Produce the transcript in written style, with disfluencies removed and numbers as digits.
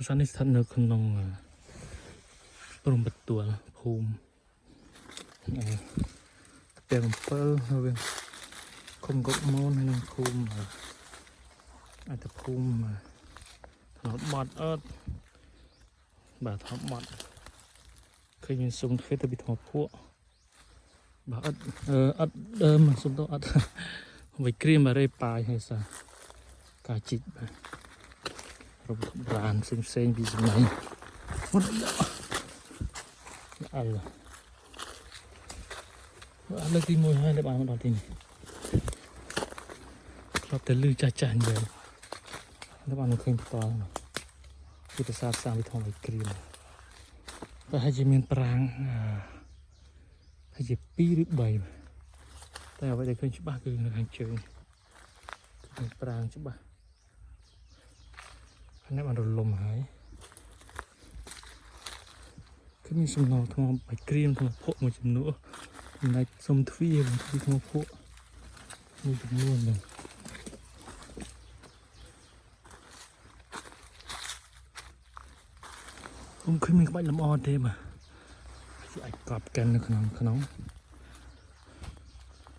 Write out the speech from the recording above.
ប្រាសាទនេះស្ថិតនៅក្នុងព្រំប្រទល់ភូមិអឺពាំង7រវាងឃុំកុកមូនហើយនិងភូមិអត្តភូមិថ្នោតបត់អត់បាទថ្នោតបត់ឃើញមានសុំទ្វារទៅពីថ្មភក់បាទអត់អត់ដើមសុំទៅអត់វិក្រាមរេប៉ាយហើយសាការជីកបាទរបបប្រានផ្សេងផ្សេងពីសម័យមុនអល់បាទលើកទី1ហើយដែលបានមកដល់ទីនេះធ្លាប់តែលឺចាស់ចាស់និយាយតែបានឃើញផ្ទាល់គឺប្រាសាទសាមវិធមវិក្រាមប្រហែលជាមានប្រាង្គអឺហើយជា2ឬ3តែអ្វីដែលឃើញច្បាស់គឺនៅខាងជើងគឺមានប្រាង្គច្បាស់ហើយនេះបានរលំហើយគឺមានសំណល់ថ្មបាយក្រៀមថ្មភក់មួយចំនួនចំណែកសុំទ្វារទ្វារថ្មភក់មួយចំនួនហ្នឹង ខ្ញុំឃើញមានក្បាច់លម្អទេបាទជាអាចកប់កាន់នៅក្នុងក្នុង